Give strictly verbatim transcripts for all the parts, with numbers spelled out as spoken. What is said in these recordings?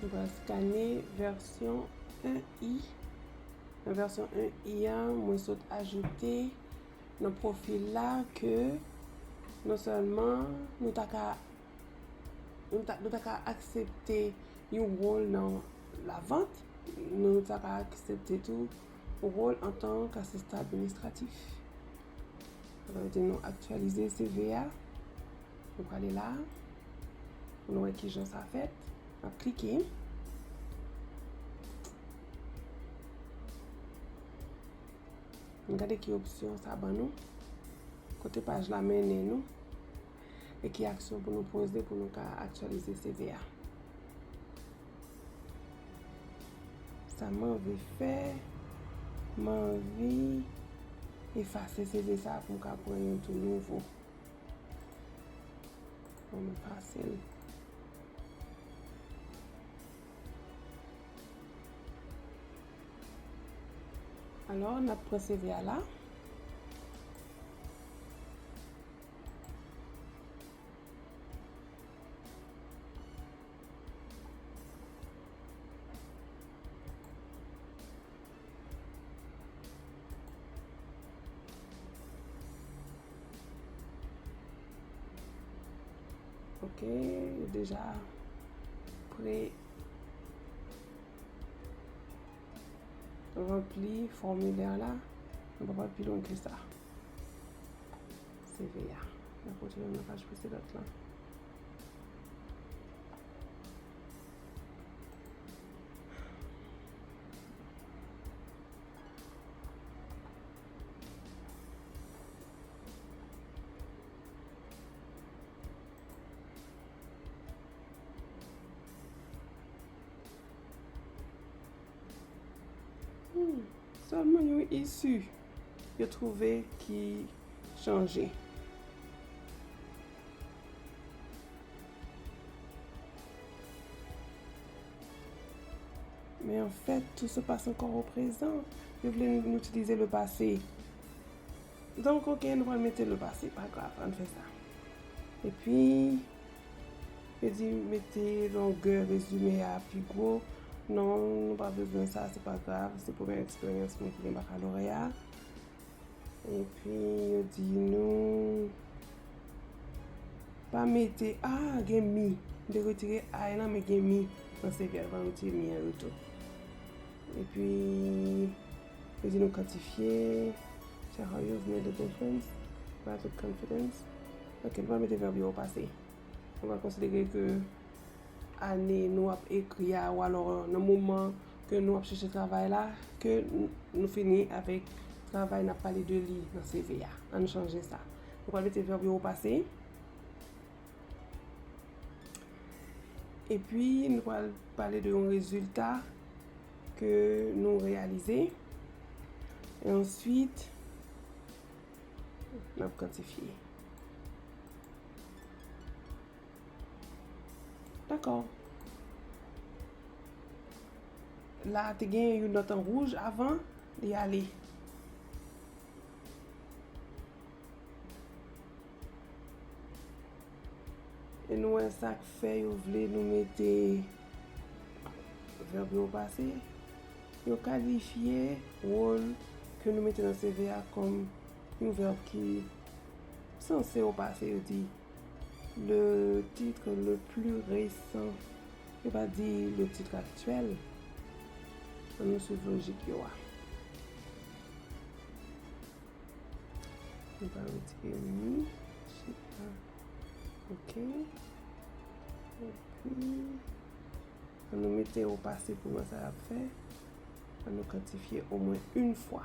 Nou pral skane vèsyon en i. Nan vèsyon en i a, mwen sot ajoute nan pwofil la ke non sèlman nou ta ka, nou ta, nou ta ka aksepte yon wòl nan lavant, nou ta ka aksepte tou wòl antan k asistan administratif. Alò, yo di nou aktyalize C V a. Nou prale la pou nou wè kijan sa fèt. N ap klike. N gade ki opsyon sa ban nou. Kote paj la mennen nou. E ki aksyon pou nou poze pou nou ka aktyalize C V a. Sa m anvi fè, m anvi efase C V sa pou m ka pran yon tou nouvo. Bon, men fasil. Alò, n ap pran C V a la. Ok, yo deja pre ranpli fòmilè la. Nou pa pral pi lwen ke sa. C V a. N ap retounen nan paj presedan lan. Hmm, sèlman yon isi yo twouve ki chanje. Men anfèt, tout se passe encore au présent. Yo vle nou itilize le passé. Donk, ok, nou pral mete le passé, pa grav, ann fè sa. Epi, yo di mete longè rezime a pi gwo. Non, nou pa bezwen sa, se pa grav. Se premyè eksperyans mwen ki gen bakaloreya. Epi, yo di nou pa mete, ah, gen mi. M te retire I lan, men gen mi nan C V a, nou pa retire mi an tou. Epi, yo di nou kantifye. Check how you've made a difference. Write with confidence. Ok, nou pa mete vèb yo o pase. Nou pa konsidere ke ane nou ap ekri a, ou alò nan moman ke nou ap chèche travay la, ke n-, nou fini avèk travay n ap pale de li nan C V a. Ann chanje sa. Nou pral mete vèb yo o pase. Epi, nou pral pale de yon rezilta ke nou reyalize. E answit, n ap kantifye. Dakò. La te gen yon nòt an wouj avan li ale. E nou wè sa k fè yo vle nou mete vèb yo o pase. Yo kalifye wòl ke nou mete nan C V a kòm yon vèb ki sanse o pase, yo di le titre le plus récent. Yo pa di le titre actuel. Ann nou swiv lojik yo a. Nou pral retire mi, chita. Ok. Epi, ann nou mete o pase pou wè sa y ap fè. Ann nou kantifye omwen yon fwa.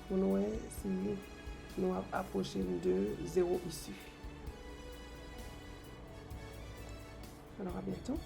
Pou nou wè si nou ap apwoche de zewo isi. Alors, à bientôt.